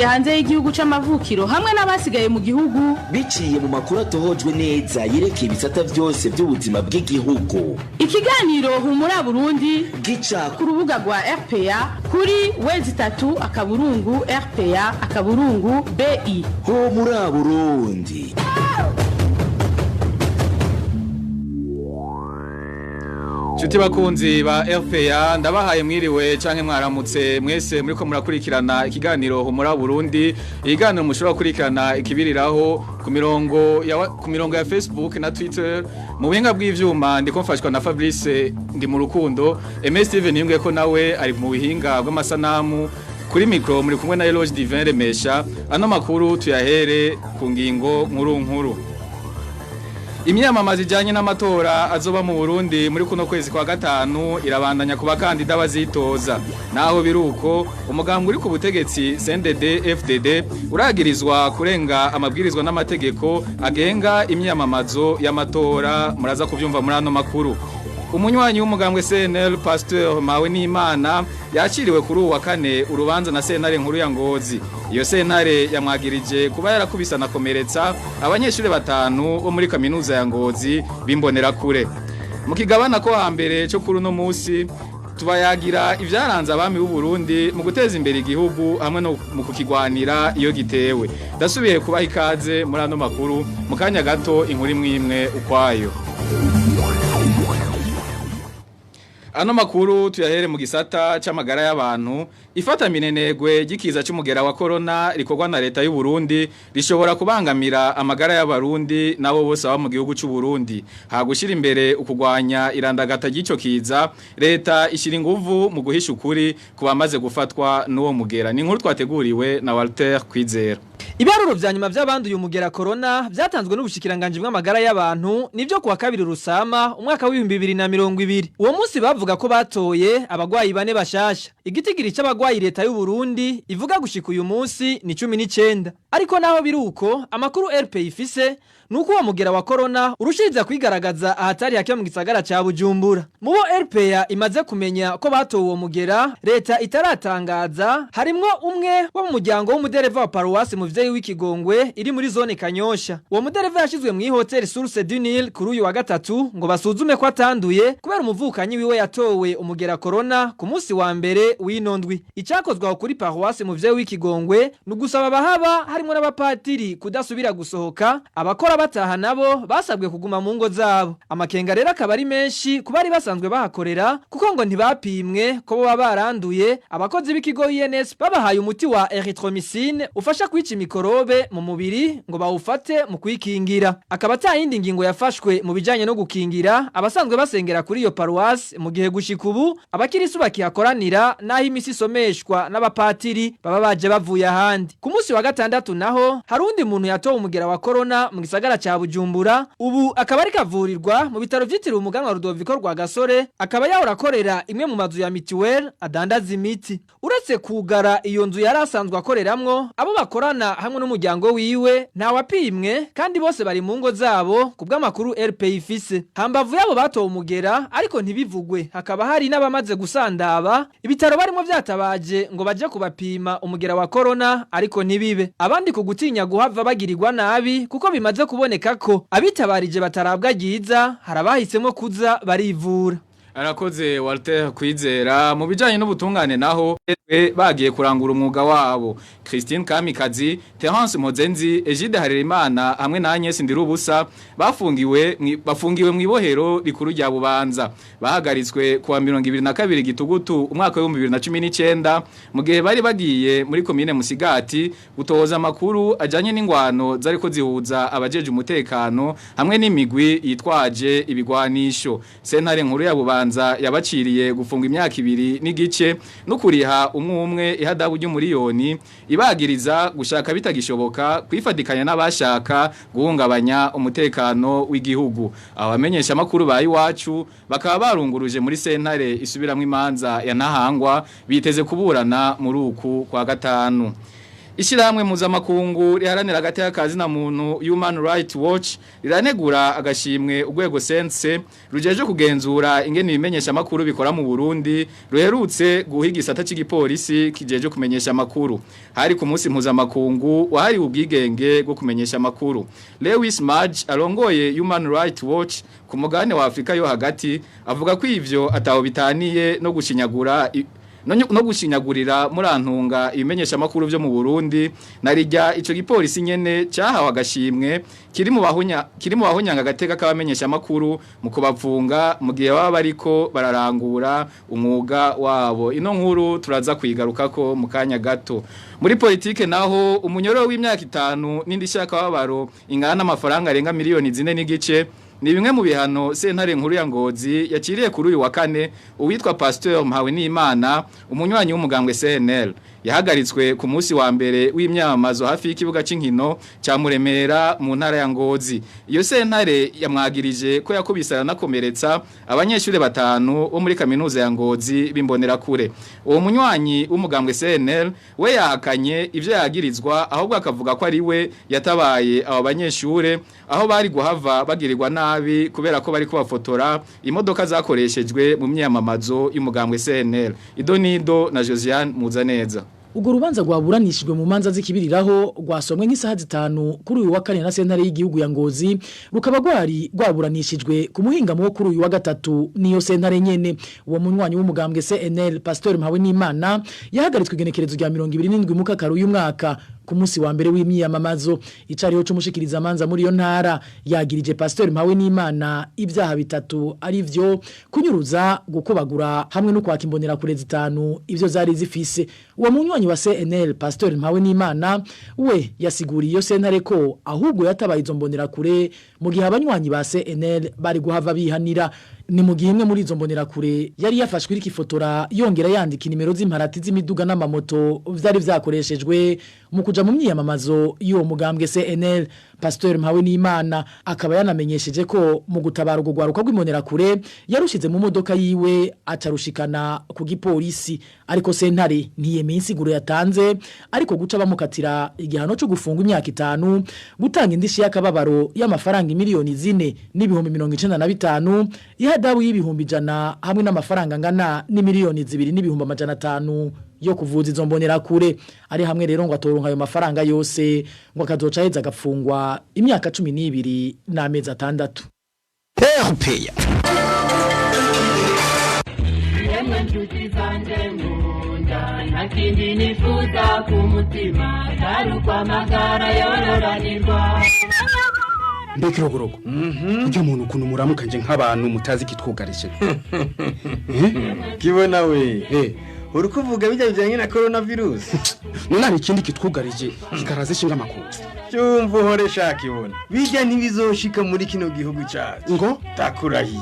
Hanze y'igihugu c'amavukiro hamwe n'abasigaye mu gihugu. Biciye mu makuru atohojwe neza yerekeye ibisata byose by'ubuzima bw'igihugu. Ikiganiro Humura Burundi gica ku rubuga rwa RPA kuri w3.rpa.bi. Humura Burundi. Chuti bakunzi ba RPA, ndabahaye mwiriwe canke mwaramutse mwese muriko murakurikirana ikiganiro Humura Burundi, ikiganiro mushobora gukurikirana ikibiriraho ku mirongo ya Facebook na Twitter. Mu buhinga bw'ivyuma ndiko mfashwa na Fabrice ndi mu rukundo, Aimé Steven yunge ko nawe ari mu buhinga bw'amasanamu. Kuri micro muri kumwe na Eloge Divin Remesha. Ano makuru tuyahere ku ngingo nkuru nkuru. Imyamamazo ijanye n'amatora azoba mu Burundi muri kuno kwezi kwa gatanu irabandanya ku bakandida bazitoza. Naho biruko, umugambwe uri ku butegetsi CNDD FDD uragirizwa kurenga amabwirizwa n'amategeko agenga imyamamazo y'amatora. Muraza kuvyumva muri ano makuru. Umunywanyi w'umugambwe CNL, Pasteur Mawe Nimana, yakiriwe kuri uwa kane urubanza na sentare nkuru ya Ngozi. Iyo sentare yamwagirije kuba yarakubisa anakomeretsa abanyeshuri batanu bo muri kaminuza ya Ngozi bimbonera kure. Mu kigabana ko hambere cyo kuri uno munsi tubayagira ivyaranze abami b'u Burundi mu guteza imbere igihugu hamwe no mu kukigwanira iyo gitewe. Ndasubiye kubaha ikaze muri ano makuru. Mu kanya gato inkuru imwe ukwayo. Ano makuru tuyahere mu gisata c'amagara y'abantu. Ifata minenegwe gikiza c'umugera wa corona rikorwa na leta y'u Burundi rishobora kubangamira amagara y'abarundi nabo bose aba mu gihugu c'u Burundi. Hagushira imbere ukugwanya irandagata ry'ico kiza, leta ishira inguvu mu guhisha ukuri kubamaze gufatwa n'uwo mugera. Ni inkuru twateguriwe na Walter Kwizera. Ibiharuro vya nyuma vy'abanduye umugera corona vyatanzwe n'ubushikiranganje bw'amagara y'abantu nivyo kuwa kabiri Rusama umwaka w'2020. Uwo munsi bavuga ko batoye abagwayi bane bashasha. Igitigiri c'abagwayi leta y'u Burundi ivuga gushika uyu munsi ni 19. Ariko naho biruko, amakuru RP ifise nuko uwo mugera wa corona urushiriza kwigaragaza ahatari hake mu gisagara ca Bujumbura. Mubo RPA imaze kumenya ko batowe uwo mugera leta itaratangaza, harimwo umwe wo mu muryango w'umudereva wa paruwasi Muvyeyi w'Ikigongwe iri muri zone Kanyosha. Uwo mudereva yashizwe mu hôtel Source du Nil kuri uyu wa gatatu ngo basuzume ko atanduye, kubera umuvukanyi wiwe yatowe umugera corona ku munsi wa mbere w'ino ndwi. Icakozwe aho kuri paruwasi Muvyeyi w'Ikigongwe ni ugusaba abahaba harimwo n'abapatiri kudasubira gusohoka, abakora bataha nabo basabwe kuguma mu ngo zabo. Amakenga rero akaba ari menshi ku bari basanzwe bahakorera, kuko ngo ntibapimwe ko boba baranduye. Abakozi b'ikigo INS babahaye umuti wa erythromycine ufasha kwica mikorobe mu mubiri ngo bawufate mu kwikingira. Akaba ata yindi ngingo yafashwe mu bijanye no gukingira abasanzwe basengera kuri iyo paruwasi, mu gihe gushika ubu abakirisu bakihakoranira naho imisi isomeshwa n'abapatiri baba baje bavuye ahandi. Ku munsi wa gatandatu naho hari undi muntu yatowe umugera wa corona mu gisagara ca Bujumbura, ubu akaba ariko avurirwa mu bitaro vyitiriwe umuganwa Rudoviko Rwagasore, akaba yahora akorera imwe mu mazu ya mutuelle adandaza imiti. Uretse kugara iyo nzu yari asanzwe akoreramwo, abo bakorana hamwe n'umuryango wiwe ntawapimwe kandi bose bari mu ngo zabo ku bw'amakuru RP ifise. Hambavu yabo batowe umugera ariko ntibivugwe, hakaba hari n'abamaze gusandaba, ibitaro barimo vyatabaje ngo baje kubapima umugera wa corona ariko ntibibe, abandi ku gutinya guhava bagirirwa nabi kuko bimaze kuboneka ko abitabarije batarabwa ryiza, hari abahisemo kuza barivura. Arakoze Walter Kwizera. Mu bijanye n'ubutungane naho, bagiye kurangura umwuga wabo, Christine Kamikazi, Terence Mozenzi, Egide Harerimana hamwe na Agnes Ndirubusa bafungiwe mu ibohero rikuru rya Bubanza. Bahagaritswe kuwa 22 Gitugutu umwaka wa 2019 mu gihe bari bagiye muri komine Musigati gutoza amakuru ajanye n'ingwano zariko zihuza abajeje umutekano hamwe n'imigwi yitwaje ibigwanisho. Sentare nkuru ya Bubanza yabaciriye gufunga imyaka 2 n'igice no kuriha umwe umwe ihadabu ry'umuriyoni, ibagiriza gushaka bitagishoboka kwifadikanya n'abashaka guhungabanya umutekano w'igihugu. Abamenyesha makuru ba Iwacu bakaba barunguruje muri sentare isubiramwo imanza ya Ntahangwa, biteze kuburana muri uku kwa gatanu. Ishyirahamwe mpuzamakungu riharanira agateka ka zina muntu Human Rights Watch riranegura agashimwe urwego sense rujeje kugenzura ingene ibimenyesha makuru bikora mu Burundi ruherutse guhiga igisata c'igipolisi kijeje kumenyesha makuru. Hari ku munsi mpuzamakungu wahariwe ubwigenge bwo kumenyesha makuru. Lewis Mudge arongoye Human Rights Watch ku mugabane wa Afrika yo hagati avuga ko ivyo ataho bitaniye no gushinyagura no gushinyagurira murantunga ibimenyesha makuru byo mu Burundi narijya ico gipolisi nyene cyahawe agashimwe kiri mu bahunyanga agateka k'abamenyesha makuru mu kubapfunga mu gihe baba bariko bararangura umwuga wabo. Ino nkuru turaza kuyigarukako mu kanya gato. Muri politike naho umunyoro w'imyaka 5 n'indi shaka wabaro ingana n'amafaranga arenga miliyoni 4.5 ni bimwe mu bihano sentare nkuru ya Ngozi yakiriye kuri uyu wa kane uwitwa Pasteur Mpawenimana umunywanyi w'umugambwe CNL yahagaritswe ku munsi wa mbere w'imyamamazo hafi y'ikibuga c'inkino ca Muremera mu ntara ya Ngozi. Iyo sentare yamwagirije ko yakubise aranakomeretsa abanyeshuri batanu bo muri kaminuza ya Ngozi bimbonera kure. Uwo munywanyi w'umugambwe CNL we yahakanye ivyo yagirizwa ahubwo akavuga ko ari we yatabaye abo banyeshure aho bari guhava bagirirwa nabi kubera ko bari kubafotora imodoka zakoreshejwe mu myamamazo y'umugambwe CNL. Idonido na Josiane Muzaneza. Ugo rubanza rwaburanishijwe mu manza zikibiriraho rwasomwe nk'isaha 5 kuri uyu wa kane na sentare y'igihugu ya Ngozi rukaba rwari rwaburanishijwe ku muhingamo wo kuri uyu wa gatatu niyo sentare nyene. Uwo munywanyi w'umugambwe CNL Pasteur Mpawenimana yahagaritswe igenekerezo rya 27 mukakaru uyu mwaka ku munsi wa mbere w'imyamamazo. Icariho c'umushikiriza manza muri yo ntara yagirije Pasteur Mpawenimana ibyaha bitatu ari vyo kunyuruza, gukobagura hamwe no kwaka imbonera kure zitanu ivyo zari zifise. Uwo munywanyi wa CNL Pasteur Mpawenimana we yasiguriye iyo sentare ko ahubwo yatabaye izo mbonera kure mu gihe abanywanyi ba CNL bari guhava bihanira. Ni mu gihe imwe muri izo mbonera kure yari yafashwe iriko ifotora yongera yandika inimero z'imparati z'imiduga n'amamoto vyari vyakoreshejwe mu kuja mu myiyamamazo y'uwo mugambwe CNL. Pasteur Mpawenimana akaba yanamenyesheje ko mu gutabara urwo rwaruka rw'imbonera kure yarushize mu modoka yiwe acarushikana ku gipolisi, ariko sentare ntiyemeye insiguro yatanze, ariko guca bamukatira igihano cyo gufungwa imyaka 5, gutanga indishi y'akababaro y'amafaranga miliyoni 4 n'ibihumbi 95, ihadabu y'ibihumbi 100 hamwe n'amafaranga angana n'imiliyoni 2 n'ibihumbi 500 yo kuvuza izo mbonera kure. Ari hamwe rero ngo atoronka ayo mafaranga yose ngo akazoca aheza agafungwa imyaka 12 n'amezi 6. RPA. Mbekirogorogo. Ujya muntu ukuntu muramukanje nk'abantu mutazi kitwugarije. Kibona we. Uri kuvuga bijya bijyanye na coronavirus. None hari ikindi kitwugarije kikaraze shinga makuru. Cyumva uhore shaka ibona. Bijya ntibizoshika muri kino gihugu cyacu. Ngo takurahiye.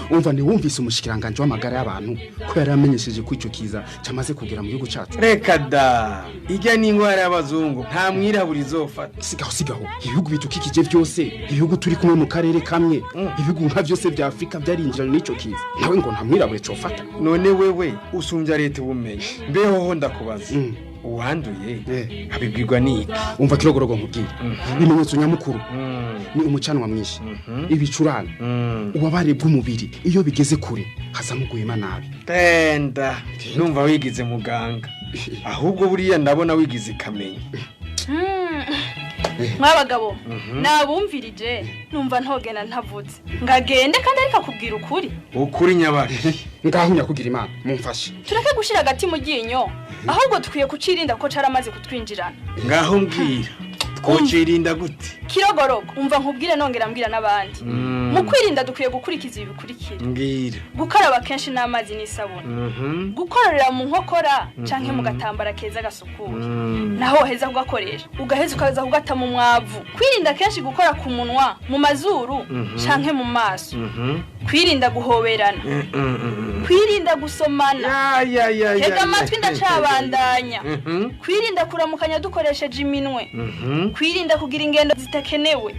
Umva ni wumvise umushikiranganje w'amagara y'abantu ko yaramenyesheje ko ico kiza cyamaze kugera mu gihugu cyacu. Reka da. Ijya ni ingwara y'abazungu nta mwirabura izofata. Sigaho sigaho. Ibihugu bitukikije byose, ibihugu turi kumwe mu karere kamwe, ibihugu nka byose bya Afrika byarinjiranye n'ico kiza. Nawe ngo nta mwirabura cofata. None wewe usumbya leta ubumenyi. Mbeho ho ndakubaza. Uwanduye abibwirwa niki? Umva kirogorogo nkubwira. Ibimenyetso nyamukuru ni umucanwa mwinshi, ibicurane, ububabare bw'umubiri iyo bigeze kure hazamo guhema nabi. Tenda numva wigize muganga ahubwo buriya ndabona wigize ikamenya. Mwabagabo nabumvirije numva ntogena ntavutse ngagende kandi ariko akubwira ukuri. Ukuri nyabari ngaho nyakugira Imana mumfashe. Tureke gushira agati mu ryinyo ahubwo dukwiye kucirinda ko caramaze kutwinjirana. Ngaho mbwira twocirinda gute? Kirogorogo umva nkubwire nongera mbwira n'abandi. Mu kwirinda dukwiye gukurikiza ibi bikurikira. Mbwira. Gukaraba kenshi n'amazi n'isabune. Gukororera mu nkokora canke mu gatambara keza gasukuye. Naho heza kugakoresha ugaheza ukaza kugata mu mwavu. Kwirinda kenshi gukora ku munwa, mu mazuru canke mu maso. Kwirinda guhoberana. Kwirinda gusomana. Tega amatwi ndacabandanya. Kwirinda kuramukanya dukoresheje iminwe. Kwirinda kugira ingendo zitakenewe.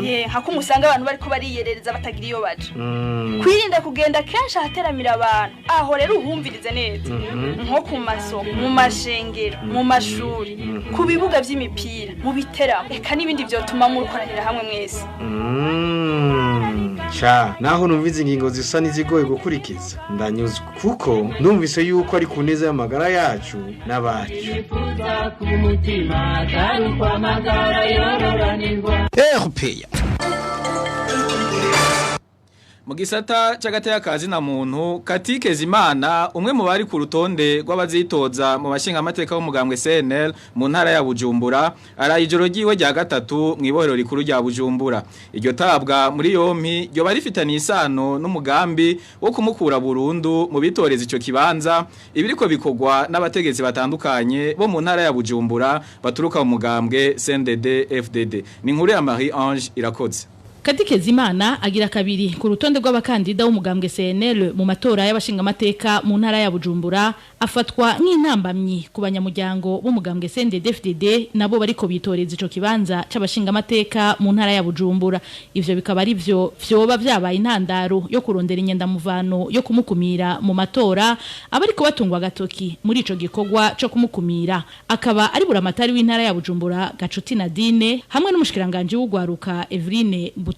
Ye hakumusanga abantu bariko bariyerera bizengerereza batagira iyo baja. Kwirinda kugenda kenshi ahateramira abantu, aho rero uhumvirize neza, nko ku masoko, mu mashengero, mu mashuri, ku bibuga vy'imipira, mu biteramo, eka n'ibindi vyotuma mukoranira hamwe mwese. Sha, naho numvise ingingo zisa n'izigoye gukurikiza, ndanyuzwe kuko numvise yuko ari ku neza y'amagara yacu n'abacu. RPA. Mu gisata c'agateka kazina muntu, Katike Zimana, umwe mu bari ku rutonde rw'abazitoza mu bashinga amateka w'umugambwe CNL mu ntara ya Bujumbura, araye ijoro ryiwe rya gatatu mu ibohero rikuru rya Bujumbura. Iryo tabwa muri yompi ryo barifitanye isano n'umugambi wo kumukura burundu mu bitoreza ico kibanza, ibiriko bikorwa n'abategetsi batandukanye bo mu ntara ya Bujumbura baturuka mu mugambwe CNDD FDD. Ni inkuru ya Marie Ange Irakoze. Katikezimana agira kabiri ku rutonde rw'abakandida w'umugambwe CNL mu matora y'abashingamateka mu ntara ya Bujumbura, afatwa nk'intambamyi ku banyamuryango b'umugambwe CNDD-FDD nabo bariko bitoreza ico kibanza c'abashingamateka mu ntara ya Bujumbura. Ivyo bikaba ari vyo vyoba vyabaye intandaro yo kurondera inyendamuvano yo kumukumira mu matora. Abariko batungwa gatoki muri ico gikorwa co kumukumira akaba ari buramatari w'intara ya Bujumbura Gacuti Nadine hamwe n'umushikiranganje w'ugwaruka Evrine Butoyi.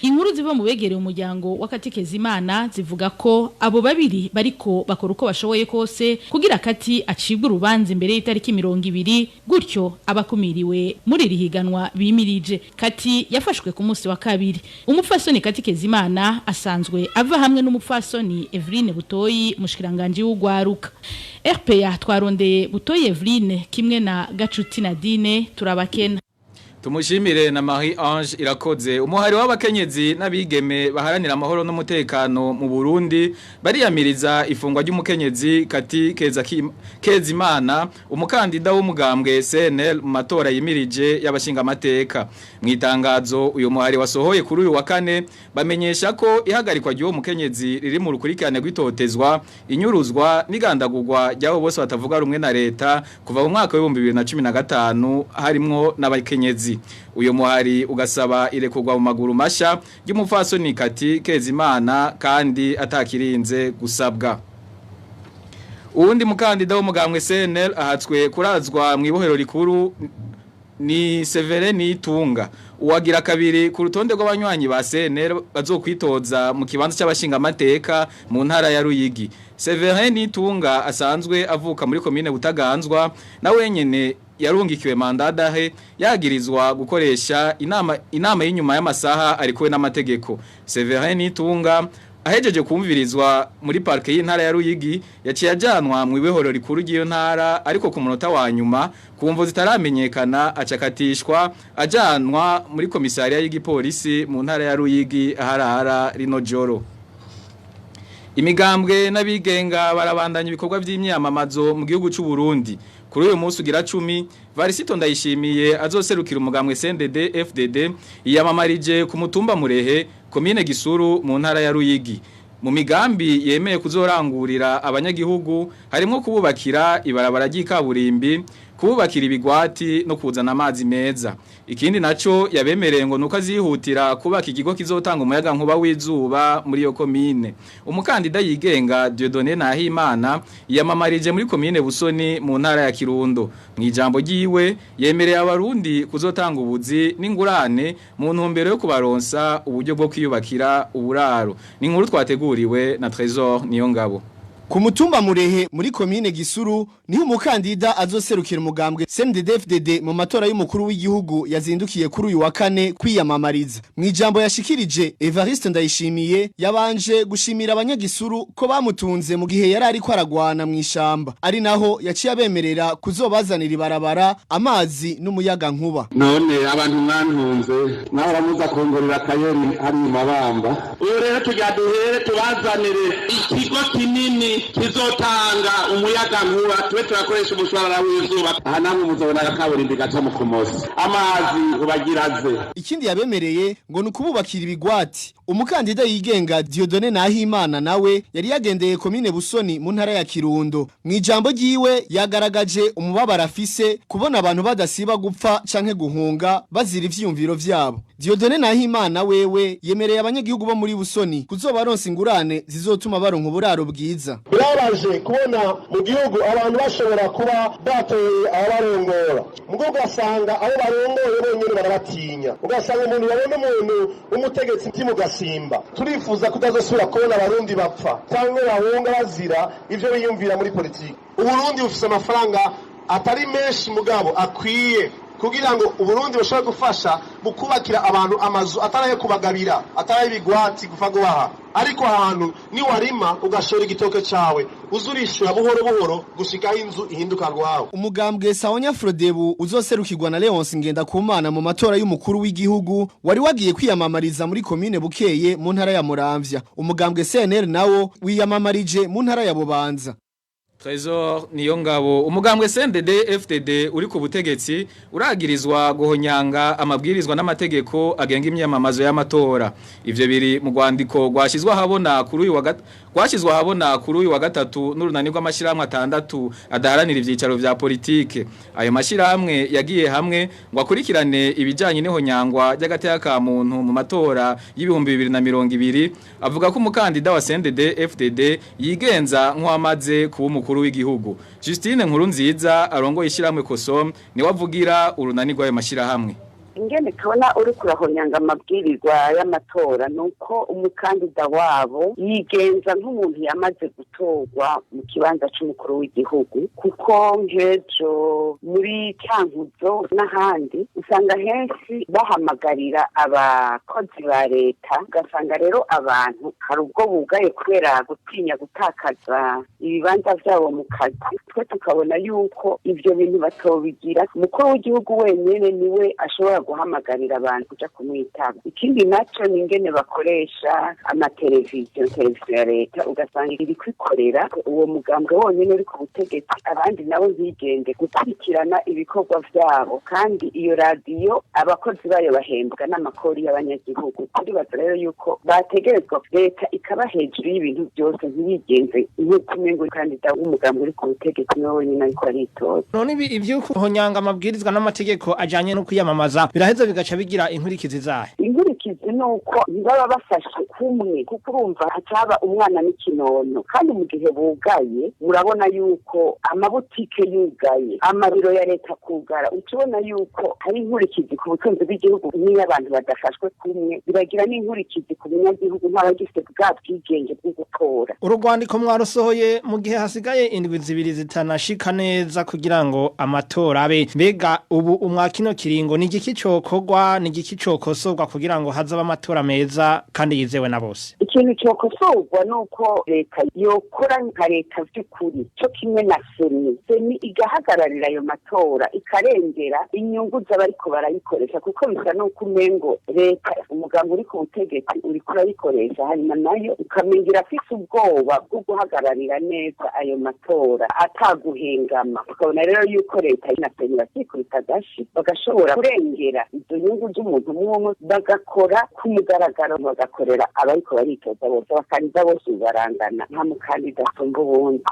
Inkuru ziva mu begereye umuryango wa Katikezimana zivuga ko abo babiri bariko bakora uko bashoboye kose kugira Kati acibwe urubanza imbere y'itariki 20, gutyo abakumiriwe muri iri higanwa bimirije. Kati yafashwe ku munsi wa kabiri. Umupfasoni Katikezimana asanzwe ava hamwe n'umupfasoni Evrine Butoyi, mushikiranganje w'ugwaruka. RPA twarondeye Butoyi Evrine kimwe na Gacuti Nadine turabakena. Tumushimire na Marie Ange Irakoze. Umuhari w'abakenyezi n'abigeme baharanira amahoro n'umutekano mu Burundi bariyamiriza ifungwa ry'umukenyezi Kati Kezimana, umukandida w'umugambwe CNL mu matora yimirije y'abashinga amateka. Mu itangazo uyu muhari wasohoye kuri uyu wa kane, bamenyesha ko ihagarikwa ry'uwo mukenyezi riri mu rukurikirane rw'itotezwa, inyuruzwa n'igandagurwa ry'abo bose batavuga rumwe na leta kuva mu mwaka w'ibihumbi 2015, harimwo n'abakenyezi. Uyo muhari ugasaba irekurwa mu maguru masha ry'umupfasoni Kati Kezimana kandi atakirinze gusabwa. Uwundi mukandida w'umugambwe CNL ahatswe kurazwa mu ibohero rikuru ni Severine Nitunga, uwagira kabiri ku rutonde rw'abanywanyi ba CNL bazokwitoza mu kibanza c'abashinga amateka mu ntara ya Ruyigi. Severine Nitunga asanzwe avuka muri komine Butaganzwa, na wenyene yarungikiwe mandadahe yagirizwa gukoresha inama y'inyuma y'amasaha arikuwe n'amategeko. Severine Nitunga ahejeje kumvirizwa muri parke y'intara ya Ruyigi, yaciye ajanwa mu ibehoro rikuru ry'iyo ntara, ariko ku munota wa nyuma kumvo zitaramenyekana acakatishwa ajanwa muri komisariya y'igipolisi mu ntara ya Ruyigi aharara rino joro. Imigambwe n'abigenga barabandanya ibikorwa vy'imyamamazo mu gihugu c'u Burundi. Kuri uyu munsi ugira 10, Varisito Ndayishimiye azoserukira umugambwe CNDD FDD yiyamamarije ku mutumba Murehe, komine Gisuru mu ntara ya Ruyigi. Mu migambi yemeye kuzorangurira abanyagihugu harimo kububakira ibarabara ry'ikaburimbi, kububakira ibigwati no kuzana amazi meza. Ikindi naco yabemereye ngo nuko azihutira kubaka ikigo kizotanga umuyaga nkuba w'izuba muri iyo komine. Umukandida yigenga Dieudonné Nahimana yiyamamarije muri komine Busoni mu ntara ya Kirundo. Mu ijambo ryiwe yemereye abarundi kuzotanga ubuzi n'ingurane mu ntumbero yo kubaronsa uburyo bwo kwiyubakira uburaro. Ni inkuru twateguriwe na Trésor Niyongabo. Ku mutumba Murehe muri komine Gisuru niho umukandida azoserukira umugambwe CNDD-FDD mu matora y'umukuru w'igihugu yazindukiye kuri uyu wa kane kwiyamamariza. Mu ijambo yashikirije, Evariste Ndayishimiye yabanje gushimira abanyagisuru ko bamutunze mu gihe yari ariko aragwana mu ishamba, ari naho yaciye abemerera kuzobazanira ibarabara, amazi n'umuyaga nkuba. None abantu mwantunze nawe muza kongorera akayeri hari mabamba, uyu rero tujya duhere tubazanire ikigo kinini kizotanga umuyaga nkuba, tube turakoresha umushwarara w'izuba. Aha namwe muzobona agakaburimbi gaca mu kumoso, amazi ubagiraze. Ikindi yabemereye ngo ni ukububakira ibigwati. Umukandida yigenga Dieudonné Nahimana nawe yari yagendeye komine Busoni mu ntara ya Kirundo. Mu ijambo ryiwe yagaragaje umubabaro afise kubona abantu badasiba gupfa canke guhunga bazira ivyiyumviro vyabo. Dieudonné Nahimana wewe yemereye abanyagihugu bo muri Busoni kuzobaronsa ingurane zizotuma baronka uburaro bwiza. Birabaje kubona mu gihugu abantu bashobora kuba batoye ababarongora, mugo ugasanga abo barongoye bonyene barabatinya, ugasanga umuntu yabona umuntu w'umutegetsi ntimugasimba. Turifuza kutazosubira kubona abarundi bapfa cyangwa bahunga bazira ivyo biyumvira muri politiki. Uburundi bufise amafaranga atari menshi mugabo akwiye kugira ngo Uburundi bushobore gufasha mu kubakira abantu amazu atari ayo kubagabira, atari ay'ibigwati gupfa gubaha, ariko ahantu niwarima ugashora igitoke cawe uzurishura buhoro buhoro gushikaho inzu ihinduka rwawe. Umugambwe Saonya Frodebu uzoserukirwa na Leonce Ngendakumana mu matora y'umukuru w'igihugu wari wagiye kwiyamamariza muri komine Bukeye mu ntara ya Muramvya. Umugambwe CNL nawo wiyamamarije mu ntara ya Bubanza. Trésor Niyongabo. Umugambwe CNDD FDD uri ku butegetsi uragirizwa guhonyanga amabwirizwa n'amategeko agenga imyamamazo y'amatora. Ivyo biri mu rwandiko rwashizwe ahabona kuri uyu wa rwashizwe ahabona kuri uyu wa gatatu n'urunani rw'amashirahamwe atandatu adaharanira ivyicaro vya politike. Ayo mashirahamwe yagiye hamwe ngo akurikirane ibijanye n'ihonyangwa ry'agateka ka muntu mu matora y'ibihumbi 2020, avuga ko umukandida wa CNDD FDD yigenza nk'uwamaze kuba umukuru w'igihugu. Justine Nkurunziza arongoye ishyirahamwe Kosom ni wavugira urunani rw'ayo mashirahamwe. Ingene tubona uri kurahonyanga amabwirizwa y'amatora nuko umukandida wabo yigenza nk'umuntu yamaze gutorwa mu kibanza c'umukuru w'igihugu, kuko nk'ejo muri Cankuzo n'ahandi usanga henshi bahamagarira abakozi ba leta, ugasanga rero abantu hari ubwo bugaye kubera gutinya gutakaza ibibanza vyabo mu kazi. Twe tukabona yuko ivyo bintu batobigira, umukuru w'igihugu wenyene niwe ashobora guhamagarira abantu kuja kumwitaba. Ikindi naco ni ingene bakoresha amateleviziyo, televiziyo ya leta ugasanga iri kwikorera uwo mugambwe wonyene uri ku butegetsi, abandi nabo ntibigende gukurikirana ibikorwa vyabo. Kandi iyo radiyo abakozi bayo bahembwa n'amakori y'abanyagihugu. Turibaza rero yuko bategerezwa leta ikaba hejuru y'ibintu byose, ntibigenze nk'uko umengo kandida w'umugambwe uri ku butegetsi niwe wenyene ariko aritoza. None ibi ivy'ukuhonyanga amabwirizwa n'amategeko ajanye no kwiyamamaza biraheza bigaca bigira inkurikizi zahe? Inkurikizi nuko ntibaba bafashe kumwe, kuko urumva hataba umwana n'ikinono. Kandi mu gihe bugaye murabona yuko amabutike yugaye, amabiro ya leta kugara, ukibona yuko hari inkurikizi ku butunzi bw'igihugu. Niyo abantu badafashwe kumwe biragira n'inkurikizi ku munyagihugu ntabagifite bwa bwigenge bwo gutora. Urugwandiko mwarusohoye mu gihe hasigaye indwi zibiri zitanashika neza kugira ngo amatora abe. Mbega ubu umwakino kiringo ni igiki cokorwa, ni igiki cokosorwa kugira ngo hazaba amatora meza kandi yizewe na bose? Ikintu cokosorwa nuko leta yokora nka leta vy'ukuri, co kimwe na seni. Seni igahagararira ayo matora, ikarengera inyungu z'abariko barayikoresha, kuko bisa nuko umengo leta umugambi uri ku butegetsi uriko urayikoresha, hanyuma nayo ukamengira afise ubwoba bwo guhagararira neza ayo matora ataguhengama. Ukabona rero yuko leta na seni bakikubita agashi bagashobora kurengera izo nyungu z'umuntu umwe, bagakora ku mugaragaro, bagakorera abariko baritoza bose, abakandida bose barangana, nta mukandida asumba uwundi.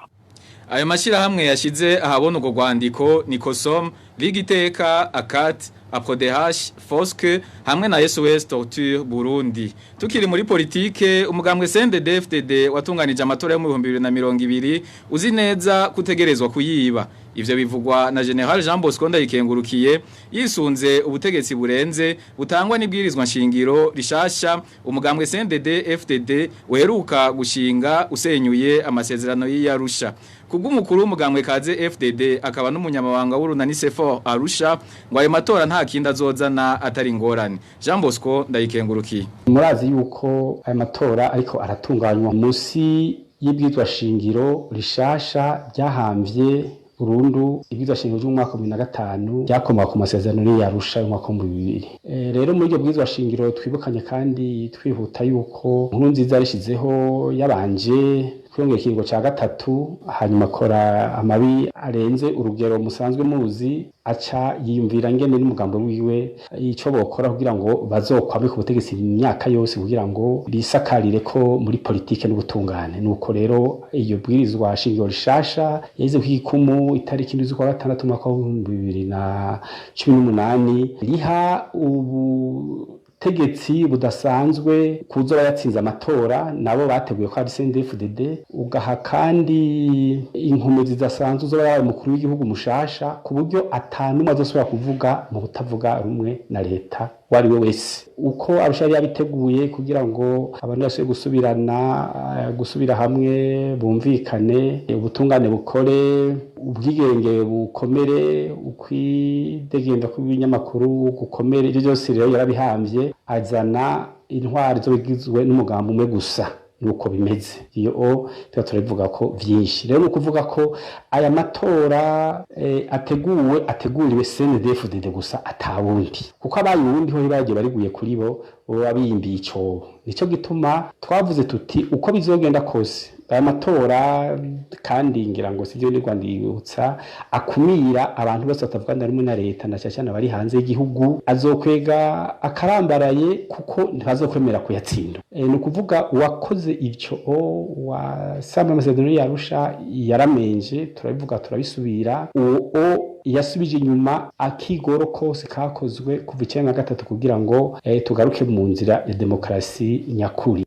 Ayo mashirahamwe yashize ahabona urwo rwandiko ni Kosom, Ligiteka, Akat, APRODH, Foske hamwe na SOS Torture Burundi. Tukiri muri politike, umugambwe CNDD-FDD watunganije amatora yo mu 2020 uzi neza kutegerezwa kuyiba. Ivyo bivugwa na General Jean Bosco Ndayikengurukiye yisunze ubutegetsi burenze butangwa n'ibwirizwa nshingiro rishasha umugambwe CNDD-FDD uheruka gushinga usenyuye amasezerano y'Arusha. Kubw'umukuru w'umugambwe kaze FDD akaba n'umunyamabanga w'urunani Sefor Arusha ngo ayo matora nta kindi azozana atari ingorane. Jean Bosco Ndayikengurukiye. Murazi yuko ayo matora ariko aratunganywa munsi y'ibwirizwa shingiro rishasha ryahamvye burundu ibwirizwa shingiro ry'umwaka wa 2005 ryakomoka ku masezerano y'Arusha y'umwaka wa 2000. Rero muri iryo bwirizwa shingiro twibukanye kandi twihuta yuko Nkurunziza yarishizeho yabanje Kwiyongera ikiringo ca gatatu, hanyuma akora amabi arenze urugero musanzwe muzi, aca yiyumvira ngene n'umugambo wiwe ico bokora kugira ngo bazokwame ku butegetsi imyaka yose, kugira ngo bisakarire ko muri politike n'ubutungane. Nuko rero iyo bwirizwa shingiro rishasha yahize kw'ikumu itariki 7 z'ukwa gatandatu umwaka w'ibihumbi bibiri na cumi n'umunani, riha ubutegetsi budasanzwe kuzoba yatsinze amatora, nabo bateguye ko ari CNDD-FDD, ugaha kandi inkomezi zidasanzwe uzoba yabaye umukuru w'igihugu mushasha, ku buryo atanumwe azosubira kuvuga mu butavuga rumwe na leta wari we wese. Uko Arusha yari yabiteguye kugira ngo abantu basubire gusubirana, gusubira hamwe, bumvikane, ubutungane bukore, ubwigenge bukomere, ukwidegembya kw'ibinyamakuru gukomere, ibyo byose rero yarabihambye, azana intwari zo bigizwe n'umugambi umwe gusa. Nuko bimeze iyo o tuba turabivuga ko vyinshi. Rero ni ukuvuga ko aya matora ateguwe, ateguriwe CNDD-FDD gusa, atawundi, kuko abaye uwundi ho bagiye bariguye kuri bo baba biyimbiye icobo. Nico gituma twavuze tuti uko bizogenda kose aya matora, kandi ngira ngo sivyo ni Rwanda yibutsa, akumira abantu bose batavuga rumwe na leta, na cyane cyane abari hanze y'igihugu, azokwega akarambaraye kuko ntibazokwemera kuyatsinda. Ni ukuvuga uwakoze ivyo wasamba amasezerano y'Arusha yaramenje, turabivuga turabisubira, uwo yasubije inyuma akigoro kose kakozwe kuva 93 kugira ngo tugaruke mu nzira ya demokarasi nyakuri.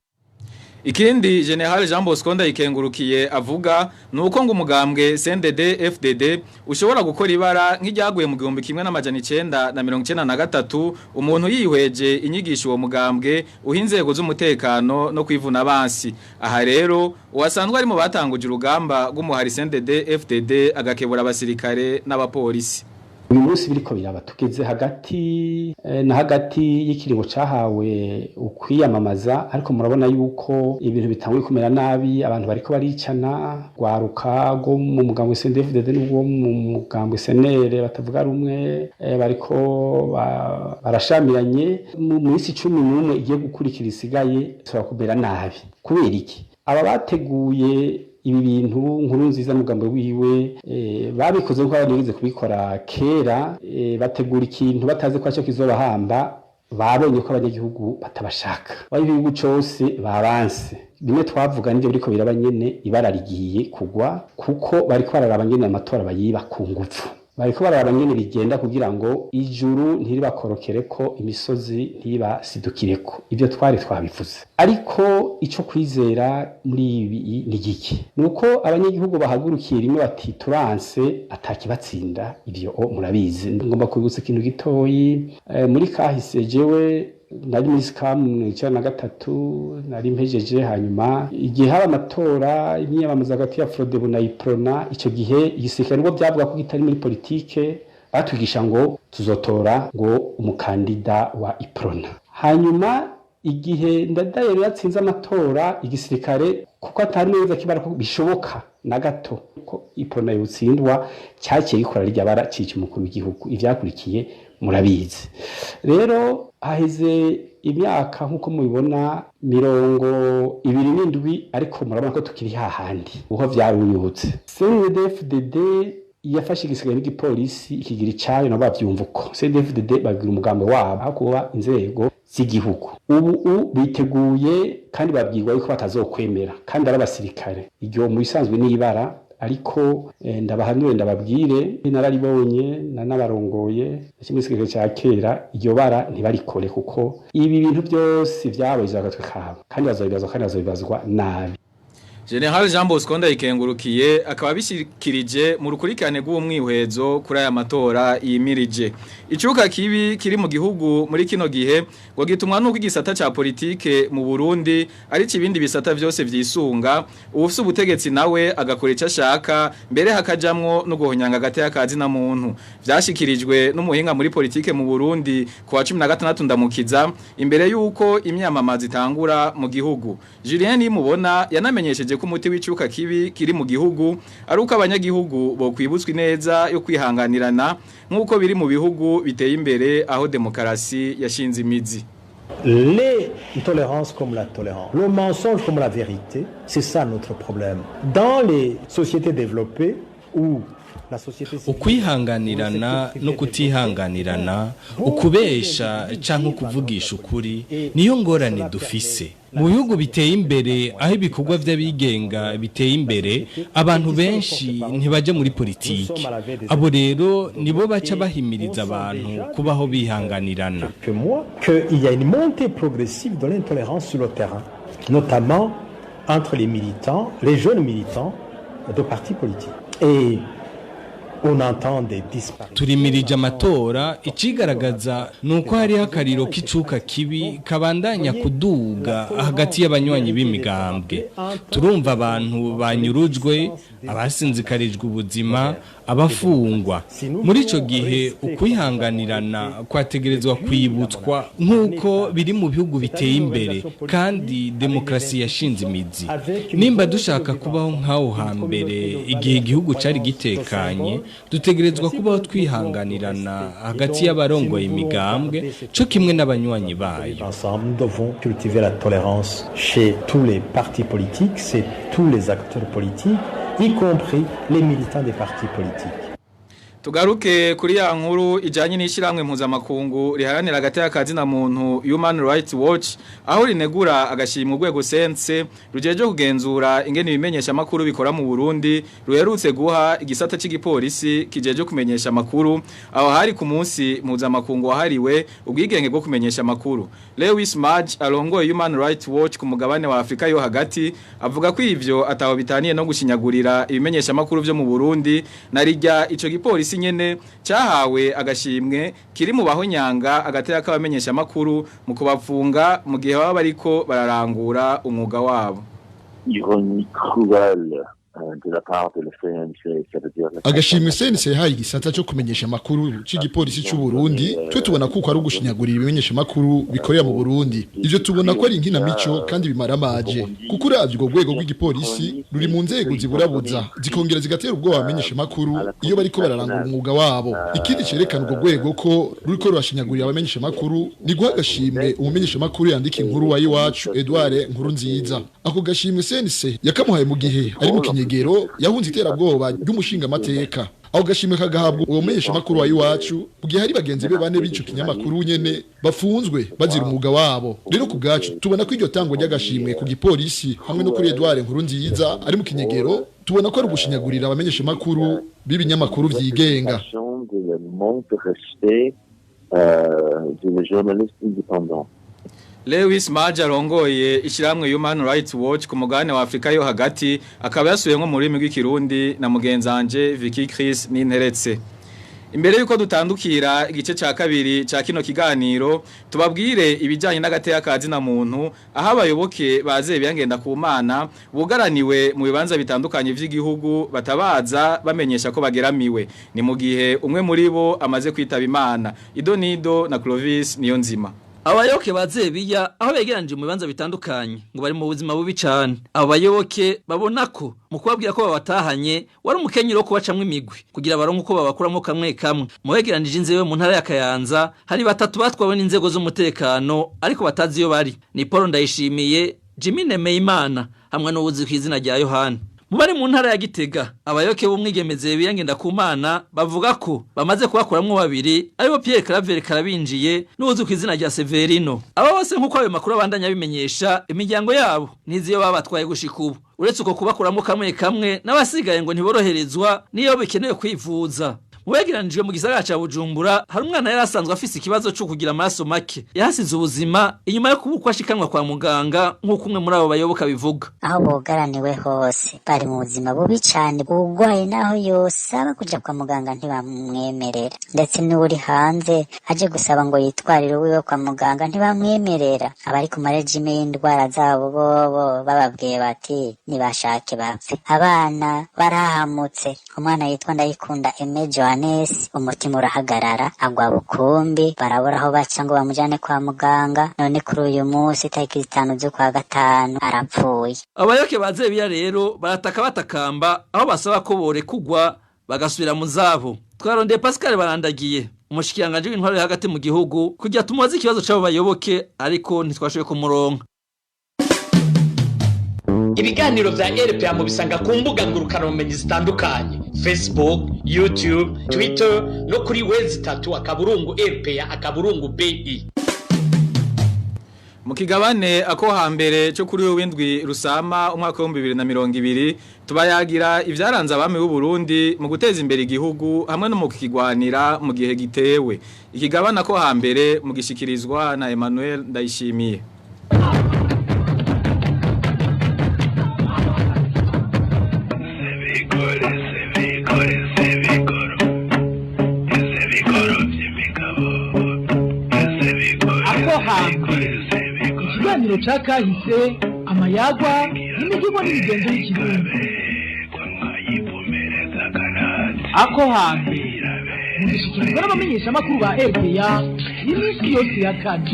Ikindi General Jean Bosco Ndayikengurukiye avuga nuko ngo umugambwe CNDD FDD ushobora gukora ibara nk'iryaguye mu 1993, umuntu yihweje inyigisho uwo mugambwe uha inzego z'umutekano no kwivuna abansi. Aha rero uwasanzwe ari mu batanguje urugamba rw'umuhari CNDD FDD agakebura abasirikare n'abapolisi. Uyu munsi biriko biraba, tugeze hagati na hagati y'ikiringo cahawe ukwiyamamaza, ariko murabona yuko ibintu bitanguye kumera nabi, abantu bariko baricana, rwaruka rwo mu mugambwe CNDD-FDD n'ubwo mu mugambwe CNL batavuga rumwe, bariko barashamiranye. Mu minsi 11 igiye gukurikira isigaye ishobora kumera nabi. Kubera iki? Aba bateguye ibi bintu, nkuru nziza n'umugambo wiwe, babikoze nkuko abantu bigeze kubikora kera, bategura ikintu batazi ko aricyo kizobahamba. Babonye ko abanyagihugu batabashaka, abanyagihugu cose babanse. Bimwe twavuga nivyo biriko biraba nyene, ibara rigiye kugwa kuko bariko bararaba nyene amatora bayiba ku nguvu, bariko bararaba nyene bigenda kugira ngo ijuru ntiribakorokereko, imisozi ntibasidukireko. Ivyo twari twabivuze, ariko ico kwizera muri ibi ni giki? Nuko abanyagihugu bahagurukiye rimwe bati turanse, atakibatsinda. Ivyo murabizi. Ngomba kwibutsa ikintu gitoyi muri kahise. Jewe nari muri sikamu 93, nari mpejeje, hanyuma igihe haba amatora imyiyamamaza hagati ya Frodebu na Iprona, ico gihe igisirikare nubwo byavuga ko kitari muri politike, batwigisha ngo tuzotora ngo umukandida wa Iprona. Hanyuma igihe Ndadaye yari yatsinze amatora, igisirikare kuko atari neza kibara ko bishoboka na gato ko Iprona yotsindwa, cyaciye gikora rirya bara, cica umukuru w'igihugu. Ivyakurikiye murabizi. Rero haheze imyaka nk'uko mubibona 27, ariko murabona ko tukiri hahandi uho vyarunyutse. CNDD-FDD yafashe igisigaye n'igipolisi ikigira icayo, nabo bavyumva uko CNDD-FDD bagira umugambo wabo aho kuba inzego z'igihugu. Ubu biteguye kandi babwirwa yuko batazokwemera, kandi ari abasirikare. Iryo mu bisanzwe n'ibara, ariko ndabahanure, ndababwire, nararibonye nanabarongoye kimwe gisirikare cya kera, iryo bara ntibarikore, kuko ibi bintu byose vyabaye agatwe kabo, kandi bazobibazwa, kandi bazobibazwa nabi. General Jean Bosco Ndayikengurukiye akaba bishikirije mu rukurikirane rw'umwihwezo kuri aya matora yimirije. Icuka kibi kiri mu gihugu muri kino gihe ngo gitumwa nuko igisata ca politike mu Burundi ari kibindi bisata vyose vyisunga, uwufise ubutegetsi nawe agakora ico ashaka, mbere hakajamwo no guhonyanga hagati y'akazi na muntu. Vyashikirijwe n'umuhinga muri politike mu Burundi ku wa 16 Ndamukiza imbere yuko imyamamaza itangura mu gihugu. Julien Nimubona yanamenyesheje ko umuti w'icuka kibi kiri mu gihugu ari uko abanyagihugu bo kwibutswa neza yo kwihanganirana nk'uko biri mu bihugu biteye imbere aho demokarasi yashinze imizi. L'intolérance comme la tolérance, le mensonge comme la vérité, c'est ça notre problème. Dans les sociétés développées où Ukwihanganirana no kutihanganirana, ukubesha cyangwa ukuvugisha ukuri, niyo ngorane dufise. Mu bihugu biteye imbere, aho ibikorwa by'abigenga biteye imbere, abantu benshi ntibajya muri politiki. Abo rero nibo baca bahimiriza abantu kubaho bihanganirana. Que moi qu'il y a une montée progressive de l'intolérance sur le terrain, notamment entre les militants, les jeunes militants de partis politiques. Et on entend des disparitions. Turimirije amatora. Ikigaragaza ni uko hariho akariro k'icuka kibi kabandanya kuduga hagati y'abanywanyi b'imigambwe. Turumva abantu banyurujwe, abasinzikarijwe ubuzima, abafungwa. Muri icyo gihe ukwihanganirana kwategerezwa kwibutswa, nk'uko biri mu bihugu biteye imbere kandi demokarasi yashinze imizi. Nimba dushaka kubaho nk'aho hambere, igihe igihugu cyari gitekanye, dutegerezwa kubaho twihanganirana hagati y'abarongoye imigambwe cyo kimwe n'abanywanyi bayo. Ensemble, nous devons cultiver la tolérance chez tous les partis politiques, c'est tous les acteurs politiques, y compris les militants des partis politiques. Tugaruke kuri ya nkuru ijanye n'ishiramwe mpuzamakungu riharanira agateka kazina muntu, Human Rights Watch, aho rinegura agashimwa urwego CNC rujeje kugenzura ingene ibimenyesha makuru bikora mu Burundi ruherutse guha igisata c'igipolisi kijeje kumenyesha makuru, aho hari ku munsi mpuzamakungu wahariwe ubwigenge bwo kumenyesha makuru. Lewis Mudge arongoye Human Rights Watch ku mugabane wa Afrika yo hagati avuga ko ivyo ataho bitaniye no gushinyagurira ibimenyesha makuru vyo mu Burundi, narijya ico gipolisi nyene cyahawe agashimwe kiri mu bahonyanga agateka k'abamenyesha makuru mu kubafunga mu gihe baba bariko bararangura umwuga wabo. Ironie cruelle de la part de la CNC, ça veut dire Agashimwe CNC yahaye igisata cyo kumenyesha amakuru c'igipolisi c'u Burundi, twe tubona kuko ari ugushinyagurira ibimenyesha makuru bikorera mu Burundi. Ivyo tubona ko ari inkinamico kandi bimaramaje, kuko uravye urwo rwego rw'igipolisi ruri mu nzego ziburabuza, zikongera zigatera ubwoba abamenyesha makuru iyo bariko bararangura umwuga wabo. Ikindi cerekana urwo rwego ko ruriko rurashinyagurira abamenyesha makuru ni guha agashimwe umumenyesha makuru yandika inkuru wa Iwacu, Edouard Nkurunziza. Ako gashimwe CNC yakamuhaye mu gihe ari mu kinyegero, yahunze iterabwoba ry'umushinga amateka. Aho gashimwe kagahabwa uwo menyesha makuru wa Iwacu mu gihe hari bagenzi be bane b'ico kinyamakuru nyene bafunzwe bazira umwuga wabo. Rero ku bwacu tubona ko iryo tangwa ry'agashimwe ku gipolisi hamwe no kuri Edouard Nkurunziza ari mu kinyegero, tubona ko ari ugushinyagurira abamenyesha makuru b'ibinyamakuru vyigenga. De manque de respect des journalistes indépendants. Lewis Mudge arongoye ishiramwe Human Rights Watch ku mugabane wa Afrika yo hagati akaba yasuye nko mu rurimi rw'ikirundi na mugenzanje Vicky Chris Ninteretse. Imbere yuko dutandukira igice ca kabiri ca kino kiganiro, tubabwire ibijanye n'agateka kazina muntu, aho abayoboke baze biyangenda ku Mana bugaraniwe mu bibanza bitandukanye vy'igihugu batabaza bamenyesha ko bageramiwe, ni mu gihe umwe muri bo amaze kwitaba Imana. Idonido na Clovis niyo nzima. Abayoboke ba Zebiya aho begeranije mu bibanza bitandukanye ngo bari mu buzima bubi cyane. Abayoboke babona ko mu kubabwira ko babatahanye wari umukenyero wo kubacamwo imigwi kugira baronke uko babakuramo kamwe kamwe. Mu begeranije inzewe mu ntara ya Kayanza hari batatu batwawe n'inzego z'umutekano ariko batazi iyo bari. Ni Paul Ndayishimiye, Jimmy Nemeyimana hamwe n'uwuzi ku izina rya Yohana. Mu bari mu ntara ya Gitega, abayoboke b'umwigeme Zebiya Ngendakumana bavuga ko bamaze kubakuramwo babiri, aribo Pierre Claver Karabinjiye n'uwuzi ku izina rya Severino. Aba bose, nk'uko ayo makuru abandanya bimenyesha, imiryango yabo ntizi iyo babatwaye gushika ubu. Uretse uko kubakuramwo kamwe kamwe, n'abasigaye ngo ntiboroherezwa niyo bikenewe kwivuza. Mu begeranijwe mu gisagara ca Bujumbura hari umwana yari asanzwe afise ikibazo cyo kugira amaraso make, yahasize ubuzima inyuma yo kuba uko ashikanwa kwa muganga, nk'uko umwe muri abo bayoboka bivuga. Aho bugaraniwe hose bari mu buzima bubi cane. Uwugwaye naho yosaba kuja kwa muganga ntibamwemerera, ndetse n'uwuri hanze aje gusaba ngo yitwarire uwiwe kwa muganga ntibamwemerera. Abari ku ma régime y'indwara zabo bobo bababwiye bati nibashake bapfe. Abana barahamutse. Umwana yitwa Ndayikunda Aime Johannes, umutima urahagarara, agwa bukumbi, barabura aho baca ngo bamujane kwa muganga. None kuri uyu munsi tariki 5 z'ukwa gatanu arapfuye. Abayoboke ba Zebiya rero barataka batakamba, aho basaba ko borekugwa. bagasubira mu zabo. Twarondeye Pascal Barandagiye, umushikiranganje w'intwaro hagati mu gihugu, kugira tumubaze ikibazo c'abo bayoboke, ariko ntitwashoboye kumuronka. Ibiganiro vya RPA mubisanga ku mbuga ngurukanabumenyi zitandukanye: Facebook, YouTube, Twitter no kuri w3.rpa.bi. Mu kigabane ako hambere cyo kuri w'indwi rusama umwaka wa 2020 tubayagira ivyaranze abami b'u Burundi mu guteza imbere igihugu hamwe no mu kigwanira mu gihe gitewe. Ikigabane ako hambere mu gishikirizwa na Emmanuel Ndayishimiye. Ako hambere, ikiganiro ca kahise, amayagwa n'imivugo n'imigenzo y'ikirundi. Ako hambere mugishikirizwa n'abamenyeshamakuru ba RPA iminsi yose ya kane.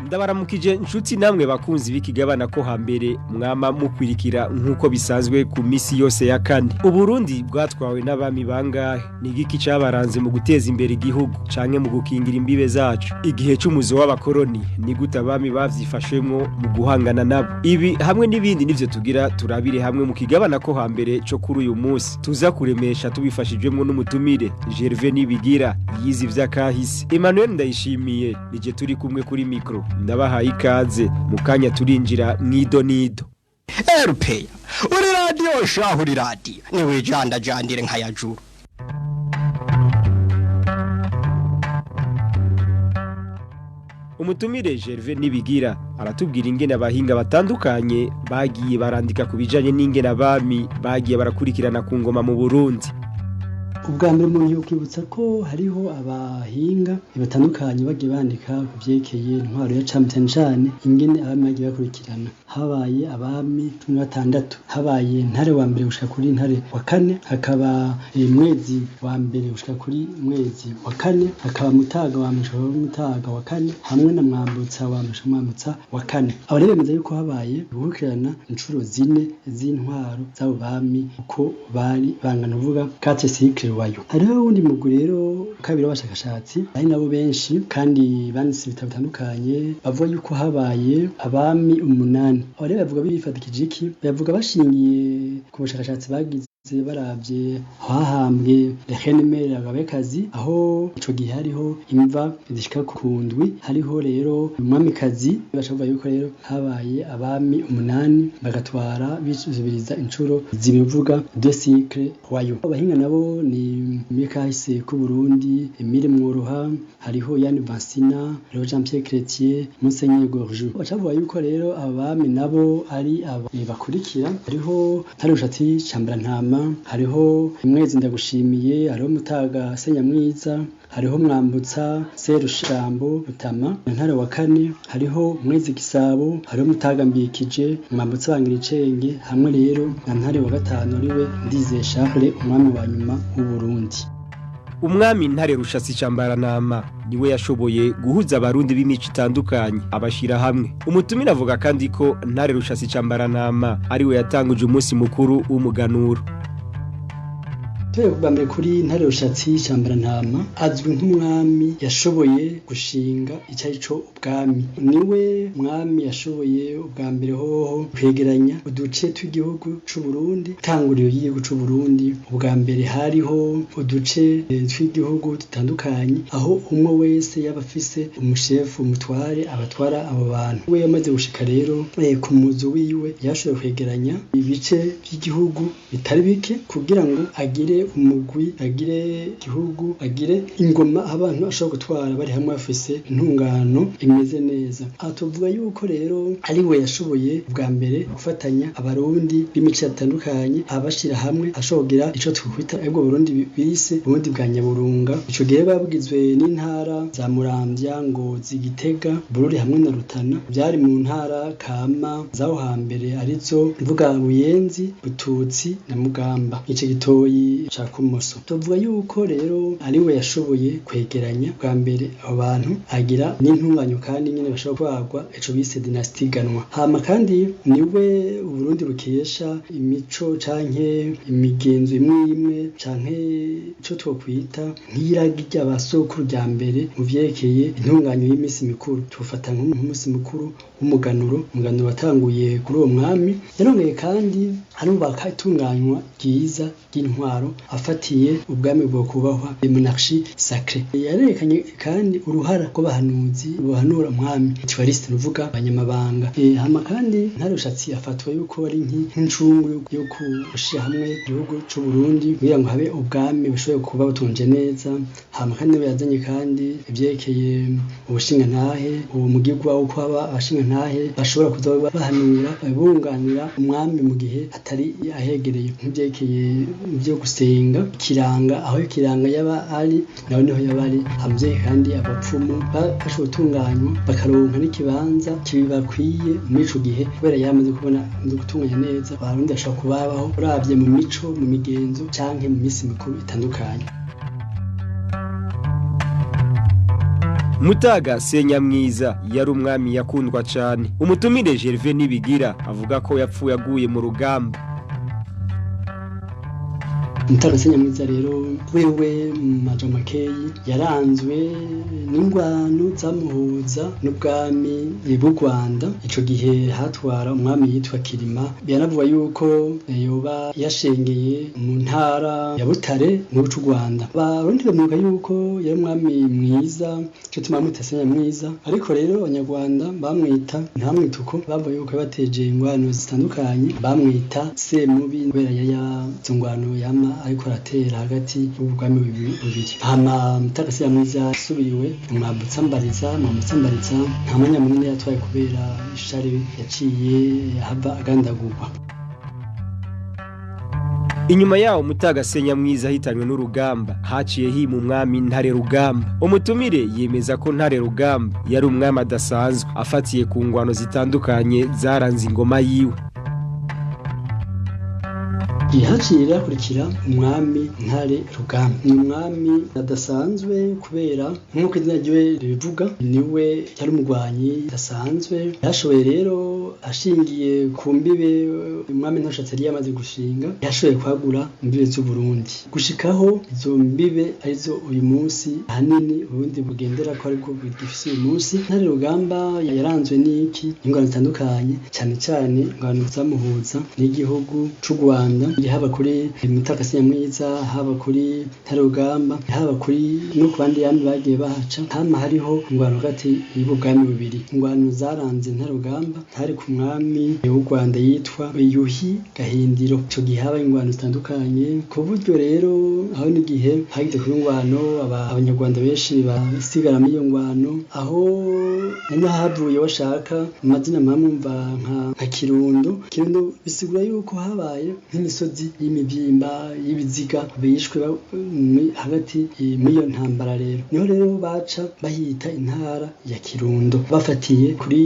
Ndabaramukije nshuti namwe bakunzi b'ikigabana ko hambere mwama mukwirikira nkuko bisanzwe ku misi yose ya kane. Uburundi bwatwawe n'abami bangahe? Ni igiki cabaranze mu guteza imbere igihugu canke mu gukingira imbibe zacu? Igihe c'umuzo w'abakoroni ni gute abami bavyifashemwo mu guhangana nabo? Ibi hamwe n'ibindi nivyo tugira turabire hamwe mu kigabana ko hambere co kuri uyu munsi. Tuza kuremesha tubifashijwemwo n'umutumire Gervais Nibigira yize ivy'akahise. Emmanuel Ndayishimiye nije turi kumwe kuri micro. Ndabahaye ikaze mu kanya turinjira mwido nido. RPA uri radio shahu, uri radio niwe janda jandire nka yajuru. Umutumire Gervais Nibigira aratubwira ingene abahinga batandukanye bagiye barandika ku bijanye n'ingene abami bagiye barakurikirana ku ngoma mu Burundi. Ubwa mbere umuntu yokwibutsa ko hariho abahinga batandukanye bagiye bandika ku vyerekeye intwaro ya cami, cane cane ingene abami bagiye bakurikirana. Habaye abami 16, habaye Ntare wa mbere gushika kuri Ntare wa kane, hakaba Mwezi wa mbere gushika kuri Mwezi wa kane, hakaba Mutaga wa mbere gushika kuri Mutaga wa kane, hamwe na Mwambutsa wa mbere gushika Mwambutsa wa kane. Abo rero bemeza yuko habaye gukurikirana incuro zine z'intwaro z'abo bami uko bari bangana, uvuga quatre cycles wayo. Hariho uwundi mugwi rero kabiri w'abashakashatsi ari nabo benshi kandi banditse ibitabo bitandukanye, bavuga yuko habaye abami 8. Abo rero bavuga bifatikije iki? Bavuga bashingiye ku bushakashatsi bagize baravye hahambwe Rehenimere Agabekazi, aho ico gihe hariho imva zishika ku ndwi, hariho rero umwamikazi. Bashavuga yuko rero habaye abami 8 bagatwara bisubiriza incuro zibivuga deux cycles royaux. Abahinga nabo ni Mikahise ku Burundi, Emile Mworoha, hariho Yann Vansina, hariho Jean Pierre Chrétien, Monseigneur Gorju. Bashavuga yuko rero abami nabo ari aba bakurikira: hariho Ntarushatsi Cambarantama, hariho Mwezi Ndagushimiye, hariho Mutaga Senyamwiza, hariho Mwambutsa Serushambo Butama, Ntare wa kane, hariho Mwezi Gisabo, hariho Mutaga Mbikije, Mwambutsa Bangiricenge, hamwe rero na Ntare wa gatanu ariwe Ndizeye Charles, umwami wa nyuma w'u Burundi. Umwami Ntare Rushatsi Cambaranama niwe yashoboye guhuza abarundi b'imico itandukanye abashira hamwe. Umutumire avuga kandi ko Ntare Rushatsi Cambaranama ariwe yatanguje umunsi mukuru w'umuganuro. Tuye mbere kuri Ntare Rushatsi Cambarantama, azwi nk'umwami yashoboye gushinga icarico ubwami. Niwe mwami yashoboye ubwa mbere hoho kwegeranya uduce tw'igihugu c'u Burundi. Tanguriro y'igihugu c'u Burundi, ubwa mbere hariho uduce tw'igihugu dutandukanye, aho umwe wese yaba afise umushefu umutware abatwara abo bantu. We yamaze gushika rero ku muzu wiwe, yashoboye kwegeranya ibice by'igihugu bitari bike kugira ngo agire umugwi, agire igihugu, agire ingoma abantu ashobora gutwara bari hamwe bafise intungano imeze neza. Aha tuvuga yuko rero ari we yashoboye bwa mbere gufatanya abarundi b'imico itandukanye abashira hamwe, ashogira ico twakwita ubwo Burundi bise Burundi bwa Nyaburunga. Ico gihe babwizwe n'intara za Muramvya, Ngozi, Gitega, Bururi hamwe na Rutana. Byari mu ntara kama zaho hambere arizo mvuga Buyenzi, Bututsi na Mugamba. Ico gitoyi ca Kumoso. Tuvuga yuko rero ari we yashoboye kwegeranya bwa mbere abo bantu, agira n'intunganyo kandi nyene bashobora kwagwa ico bise dynastie ganwa. Hama kandi niwe Uburundi bukesha imico canke imigenzo imwe imwe canke ico twokwita nk'iragi ry'abasokuru rya mbere mu vyerekeye intunganyo y'imisi mikuru. Tufata nk'umunsi mukuru w'umuganuro, umuganuro watanguye kuri uwo mwami. Yarongeye kandi arubaka itunganywa ryiza ry'intwaro afatiye ubwami bwo kubahwa monarchie sacrée. Yarerekanye kandi uruhara rw'abahanuzi buhanura umwami ritualiste, nuvuga abanyamabanga. Hama kandi Ntare Rushatsi afatwa yuko ari nk'incungu yo gushira hamwe igihugu c'u Burundi kugira ngo habe ubwami bushoboye kuba butunje neza. Hama kandi niwe yazanye kandi ivyerekeye ubushingantahe, uwo mugigwa wo kuba abashingantahe bashobora kuza bahanura bunganira umwami mu gihe atari ahegereye, nk'ivyerekeye byo gusenga kiranga aho kiranga yaba ari naho niho yaba ari. Hamye kandi abapfumu bashobora gutunganywa bakaronka n'ikibanza kibakwiye muri ico gihe, kubera yamaze kubona amaze gutunganya neza abarundi bashobora kubabaho uravye mu mico, mu migenzo canke mu misi mikuru itandukanye. Mutaga Senyamwiza yari umwami yakundwa cyane. Umutumire Gervais Nibigira avuga ko yapfuye aguye mu rugamba. Mutaga Senyamwiza rero wewe mu majambo makeyi yaranzwe n'ingwano zamuhuza n'ubwami bw'u Rwanda. Ico gihe hatwara umwami yitwa Kirima. Biranavugwa yuko yoba yashengeye mu ntara ya Butare mu c'u Rwanda. Abarundi bamwibuka yuko yari umwami mwiza, ico gituma bamwita Senyamwiza. Ariko rero abanyarwanda bamwita ntabamwita uko, bavuga yuko yabateje ingwano zitandukanye, bamwita Semubi kubera yari izo ngwano yama ariko aratera hagati y'ubwami bubiri. Hama Mutaga Senyamwiza asubiriwe Mwambutsa Mbariza. Mwambutsa Mbariza nta mwanya munini yatwaye kubera ishari yaciye hava agandagurwa. Inyuma yawo Mutaga Senyamwiza ahitanywe n'urugamba, haciye hima umwami Ntare Rugamba. Umutumire yemeza ko Ntare Rugamba yari umwami adasanzwe afatiye ku ngwano zitandukanye zaranze ingoma yiwe. Haciye hakurikira umwami Ntare Rugamba. Ni umwami adasanzwe kubera nk'uko izina ryiwe ribivuga, niwe yari umugwanyi adasanzwe. Yashoboye rero ashingiye ku mbibe umwami Ntarushatsi yari yamaze gushinga, yashoboye kwagura imbibe z'u Burundi gushikaho izo mbibe arizo uyu munsi ahanini Uburundi bugendera ko aribwo bugifise uyu munsi. Ntare Rugamba yaranzwe n'iki? Ingwano zitandukanye, cyane cyane ingwano zamuhuza n'igihugu c'u Rwanda, haba kuri Mutaga Senyamwiza, haba kuri Ntare Rugamba, haba kuri no ku bandi yandi bagiye bahaca. Hama hariho ingwano hagati y'ubwo bwami bubiri. Ingwano zaranze Ntare Rugamba hari ku mwami w'u Rwanda yitwa Yuhi Gahindiro. Ico gihe haba ingwano zitandukanye, ku buryo rero aho n'igihe hagize kuba ingwano abanyarwanda benshi basigara muri iyo ngwano, aho n'ahavuye washaka amazina mwamwumva nka Kirundo. Kirundo bisigura yuko habaye nk'imisozi y'imibyimba y'ibiziga bishwe hagati muri iyo ntambara. Rero niho rero baca bahita intara ya Kirundo, bafatiye kuri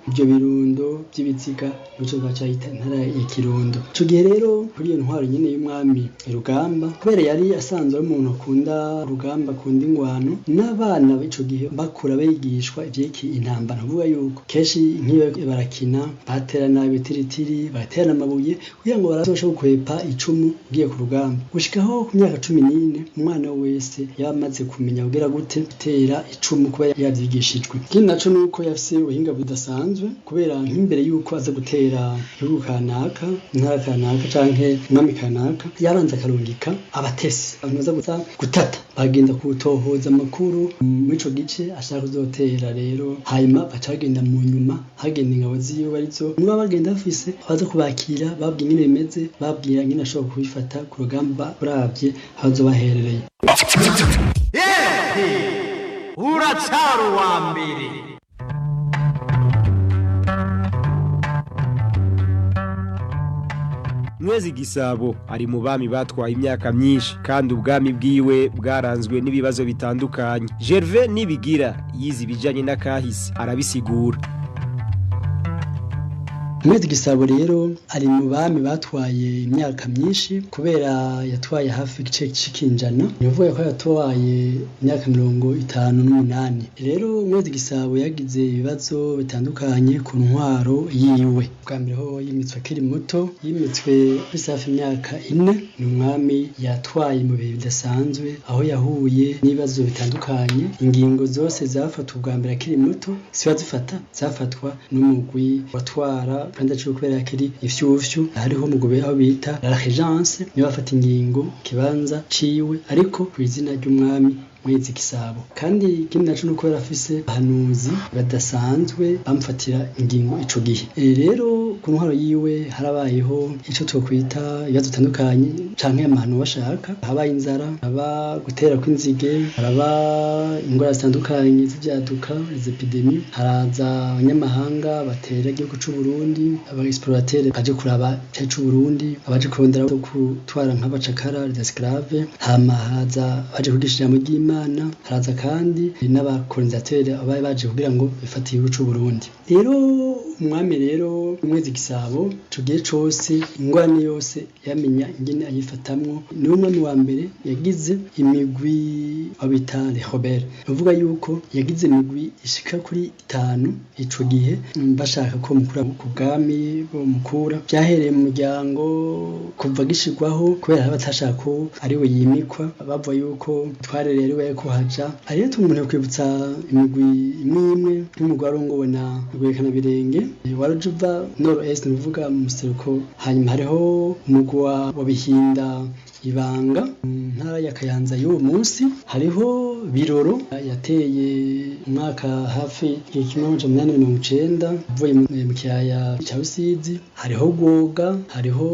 ibyo birundo by'ibiziga, nico baca bahita intara ya Kirundo. Ico gihe rero kuri iyo ntwaro nyene y'umwami Rugamba, kubera yari asanzwe ari umuntu akunda urugamba, akunda ingwano, n'abana b'ico gihe bakura bigishwa ivyerekeye intambara. Kuvuga yuko kenshi nk'iyo barakina baterana ibitiritiri, baterana amabuye kugira ngo barazoshobore gukwepa icumu ugiye ku rugamba. Gushikaho ku myaka 14 umwana wese yamaze kumenya kugira gute gutera icumu kuba yavyigishijwe. Ikindi naco nuko yafise ubuhinga budasanzwe, kubera nk'imbere yuko aza gutera igihugu kanaka, intara kanaka canke umwami kanaka, yabanza akarungika abatesi, abantu baza gusa gutata, bagenda kutohoza amakuru muri ico gice ashaka kuzotera. Rero hanyuma baca bagenda mu nyuma, hagenda ingabo ziwe arizo niba bagenda bafise abaza kubakira, babwira ingene bimeze, babwira ingene ashobora kubifata ku rugamba uravye aho baherereye. Uracari uwa mbere. Mwezi Gisabo ari mu bami batwaye imyaka myinshi kandi ubwami bwiwe bwaranzwe n'ibibazo bitandukanye. Gervais Nibigira yize ibijanye n'akahise arabisigura. Mwezi Gisabo rero ari mu bami batwaye imyaka myinshi, kubera yatwaye hafi igice c'ikinjana, ni ukuvuga ko yatwaye imyaka 58. Rero Mwezi Gisabo yagize ibibazo bitandukanye ku ntwaro yiwe. Bwa mbere ho yimitswe akiri muto, yimitswe afise hafi imyaka 4. Ni umwami yatwaye mu bihe bidasanzwe, aho yahuye n'ibibazo bitandukanye. Ingingo zose zafatwa ubwa mbere akiri muto siba zifata, zafatwa n'umugwi watwara kandi aciwe kubera akiri ifyufyu. Hariho umugwi aho bita la régence, niwe bafata ingingo kibanza ciwe, ariko ku izina ry'umwami Mwezi Gisabo. Kandi ikindi naco nuko yari afise abahanuzi badasanzwe bamufatira ingingo ico gihe. Rero ku ntwaro yiwe harabayeho ico twokwita ibibazo bitandukanye canke amahano bashaka. Habaye inzara, haba gutera kw'inzige, haraba ingwara zitandukanye z'ivyaduka, les epidémies, haraza abanyamahanga batera igihugu c'u Burundi, aba explorateurs baje kuraba icayi c'u Burundi, abaje kurondera gutwara nk'abacakara, les esclaves, hama haraza abaje kwigisha ijambo ry'Imana, haraza kandi n'abakolonisateri abari baje kugira ngo bifate igihugu c'u Burundi. Rero umwami rero Mwezi Gisabo ico gihe cose ingwani yose yamenya ingene ayifatamwo. Niwe umwami wa mbere yagize imigwi babita les rebelles, uvuga yuko yagize imigwi ishika kuri 5 ico gihe bashaka ko mukura ku bwami bomukura. Vyahereye mu muryango kuva gishirwaho, kubera batashaka ko ariwe yimikwa, bavuga yuko twarereye ariwe ko haja. Hariyo umuntu kwibutsa imigwi imwe imwe, nk'umugwi warongowe na Rwekanabirenge waruja uva nord est, nuvuga mu museruko. Hanyuma hariho umugwi wa Bihinda Ibanga mu ntara ya Kayanza y'uwo munsi. Hariho Biroro yateye umwaka hafi 1890 avuye mu kiyaya ca Rusizi. Hariho Rwoga, hariho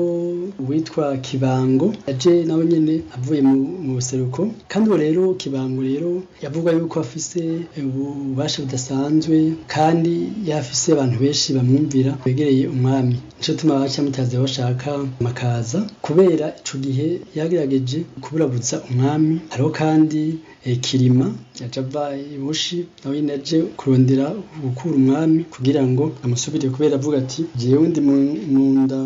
uwitwa Kibango yaje nawe nyene avuye mu buseruko. Kandi uwo rero Kibango rero yavuga yuko afise ububasha budasanzwe, kandi yafise abantu benshi bamwumvira begereye umwami. Nico gituma baca mutazi bashaka makaza, kubera ico gihe yagerageje kuburabuza umwami. Hariho kandi Kirima yaje ava ibushi, nawe nyene aje kurondera gukura umwami kugira ngo amusubire, kubera avuga ati jewe ndi mu nda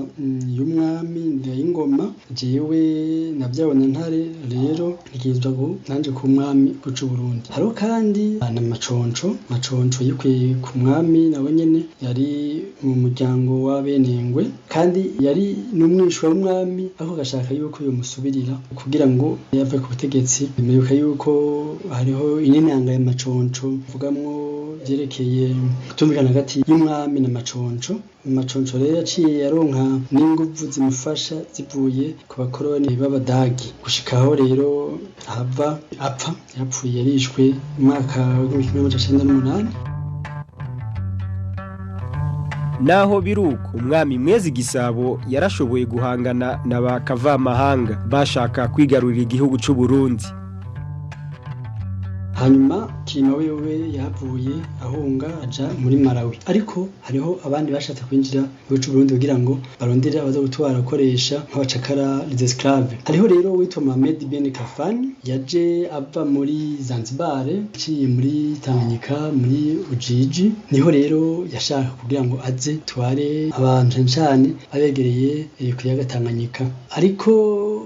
y'umwami, nda y'ingoma, jewe navyawe na Ntare, rero ntegerezwa nanje ku mwami w'igihugu c'u Burundi. Hariho kandi na Maconco, Maconco yikuye ku mwami, nawe nyene yari mu muryango w'abenengwe, kandi yari n'umwishwa w'umwami, ariko agashaka yuko yomusubirira kugira ngo yave ku butegetsi. Muribuka yuko hariho inenanga ya Maconco ivugamwo vyerekeye kutumvikana hagati y'umwami na Maconco. Maconco rero yaciye yaronka n'inguvu zimufasha zivuye ku bakoroni b'Abadagi, gushikaho rero ahava apfa. Yapfuye yarishwe mu mwaka w'1998. Naho biruko, umwami Mwezi Gisabo yarashoboye guhangana na ba kavamahanga bashaka kwigarurira igihugu c'u Burundi. Hanyuma Kirima wewe yahavuye ahunga aja muri Malawi, ariko hariho abandi bashatse kwinjira mu gihugu c'u Burundi kugira ngo barondere abaza gutwara gukoresha nk'abacakara, les esclaves. Hariho rero uwitwa Mohamed Ben Kafan yaje ava muri Zanzibar aciye muri Tanganyika, muri Ujiji. Niho rero yashaka kugira ngo aze tware abantu cane cane abegereye ku kiyaga Tanganyika, ariko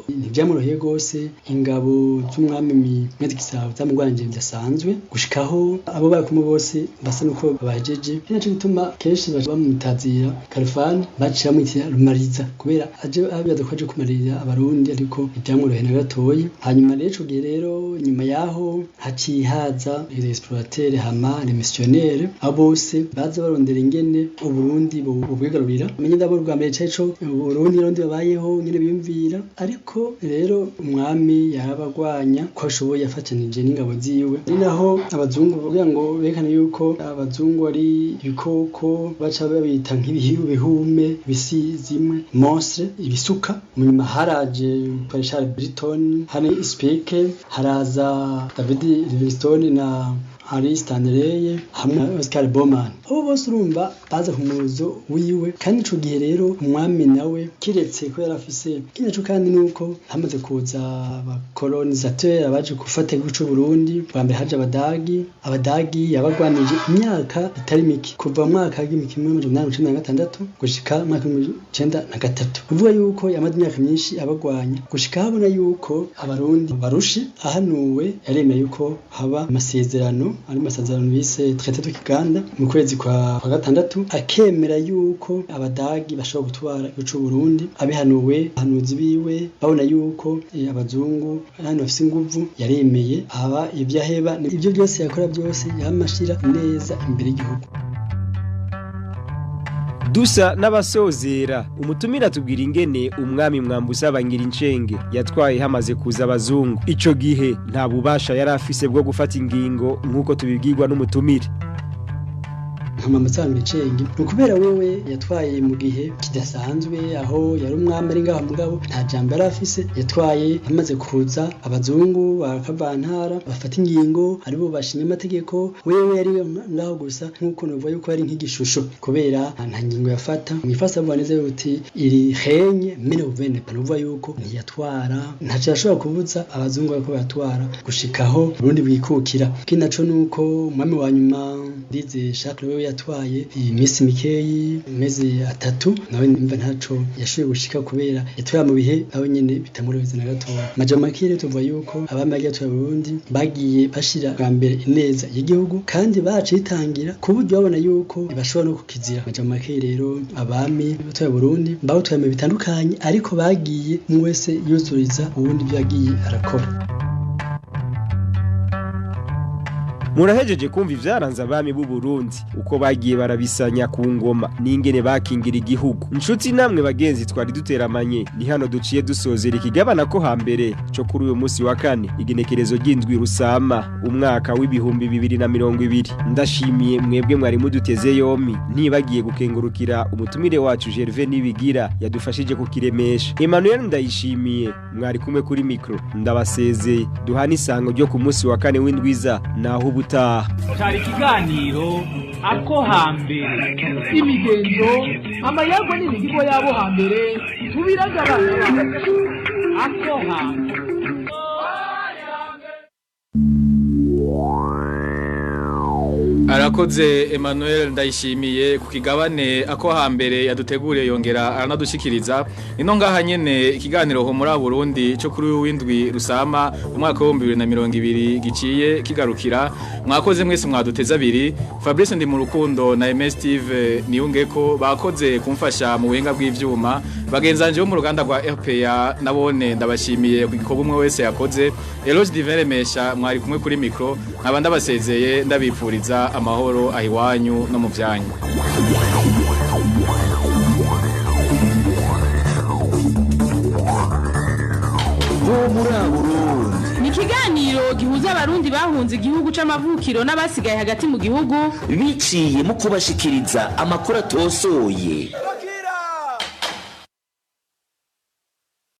ntivyamworoheye gose. Ingabo z'umwami Mwezi Gisabo zamugwanje bidasanzwe, gushikaho abo bari kumwe bose basa nuko babahejeje. Ari naco gituma kenshi bamutazira Kalifani, baciye bamwitira Rumariza, kubera aje abibaza ko aje kumarira Abarundi, ariko ntivyamworoheye na gatoyi. Hanyuma rero ico gihe rero nyuma yaho haciye haza les explorateurs, hama les missionnaires, abo bose baza barondera ingene Uburundi bubwigarurira. Menye ndabo bwa mbere cari co Uburundi n'abarundi babayeho nyene biyumvira, ariko rero umwami yarabagwanya ko ashoboye, afatanije n'ingabo ziwe. Ari naho abazungu kugira ngo berekane yuko abazungu ari ibikoko, baca babita nk'ibihume, ibisi zimwe, monstre, ibisuka. Munyuma haraje Richard Burton, hari Speke, haraza David Livingstone na Henri Stanley hamwe na Oscar Bowman. Abo bose urumva baza ku muzo wiwe, kandi ico gihe rero umwami nawe kiretse ko yari afise ikindi naco, kandi nuko hamaze kuza abakolonisateur abaje gufata igihugu c'u Burundi. Bwa mbere haje Abadagi. Abadagi yabagwanije imyaka itari mike, kuva mu mwaka w'1896 gushika mu mwaka w'1903, kuvuga yuko yamaze imyaka myinshi abagwanya gushika habona yuko Abarundi barushe. Ahanuwe, yaremeye yuko haba amasezerano, ari amasezerano bise Traité de Kiganda, mu kwezi kwa gatandatu, akemera yuko Abadagi bashobora gutwara igihugu c'u Burundi. Abihanuwe ahanuzi biwe babona yuko abazungu n'abandi bafise inguvu, yaremeye haba ibyo aheba. Ibyo byose yakora byose yamashira neza imbere y'igihugu. Dusa n'abasozera, umutumira atubwira ingene umwami Mwambutsa Bangirincenge yatwaye hamaze kuza abazungu. Ico gihe nta bubasha yari afise bwo gufata ingingo, nk'uko tubibwirwa n'umutumire. Nka Mwambutsa Bangirincenge, ni ukubera wewe yatwaye mu gihe kidasanzwe, aho yari umwami ari ngaho mugabo nta jambo yari afise. Yatwaye amaze kuza abazungu bakavantara, bafata ingingo, aribo bashinga amategeko. Wewe yari ngaho gusa, nk'uko novuga yuko yari nk'igishusho, kubera nta ngingo yafata. Mwifasa avuga neza yuti il règne mais ne gouverne pas, nuvuga yuko ntiyatwara, ntaco yashobora kubuza abazungu bariko baratwara gushikaho Burundi bwikukira. Ikindi naco nuko umwami wa nyuma Ndize Charles, wewe yatwaye iminsi mikeyi, amezi 3, nawe nimba ntaco yashoboye gushika, kubera yatwaye mu bihe nawe nyene bitamworohereza na gatoya. Majambo make rero, tuvuga yuko abami bagiye batwara Burundi bagiye bashira bwa mbere ineza y'igihugu, kandi bacitangira ku buryo babona yuko bashobora no kukizira. Majambo make rero, abami batwaye Burundi bawutwaye mu bitandukanye, ariko bagiye umwe wese yuzuriza uwundi ibyo yagiye arakora. Murahejeje kumva ivyaranze abami b'u Burundi, uko bagiye barabisanya ku ngoma n'ingene bakingira igihugu. Nshuti namwe bagenzi twari duteramanye, ni hano duciye dusozera ikigabana ko hambere co kuri uyu munsi wa kane, igenekerezo ry'indwi Rusama, umwaka w'2020. Ndashimiye mwebwe mwari muduteze yomi, ntibagiye gukengurukira umutumire wacu Gervais Nibigira yadufashije kukiremesha. Emmanuel Ndayishimiye mwari kumwe kuri micro, ndabasezeye. Duhana isango ryo ku munsi wa kane w'indwiza, naho ubutaha. Cyari ikiganiro ako hambere. Imigenzo, amayagwa n'imihigo yabo hambere tubiraga abana bacu. Ako hambere. Arakoze Emmanuel Ndayishimiye ku kigabane ako hambere yaduteguriye, yongera aranadushikiriza. Nino ngaha nyene ikiganiro ho muri Burundi cyo kuri w'indwi Rusama umwaka wa 2020 giciye kigarukira. Mwakoze mwese mwaduteza abiri. Fabrice ndi mu rukundo na MS Steve Niyungeko bakoze kumfasha mu buhinga bw'ivyuma. Bagenzanje bo mu ruganda rwa RPA nabone ndabashimiye ku gikorwa umwe wese yakoze. Eloge Divin Mesha mwari kumwe kuri micro, nkaba ndabasezeye, ndabipfuriza amahoro ahiwanyu no mu byanyu. Ni ikiganiro gihuza Abarundi bahunze igihugu c'amavukiro n'abasigaye hagati mu gihugu, biciye mu kubashikiriza amakuru atosoye.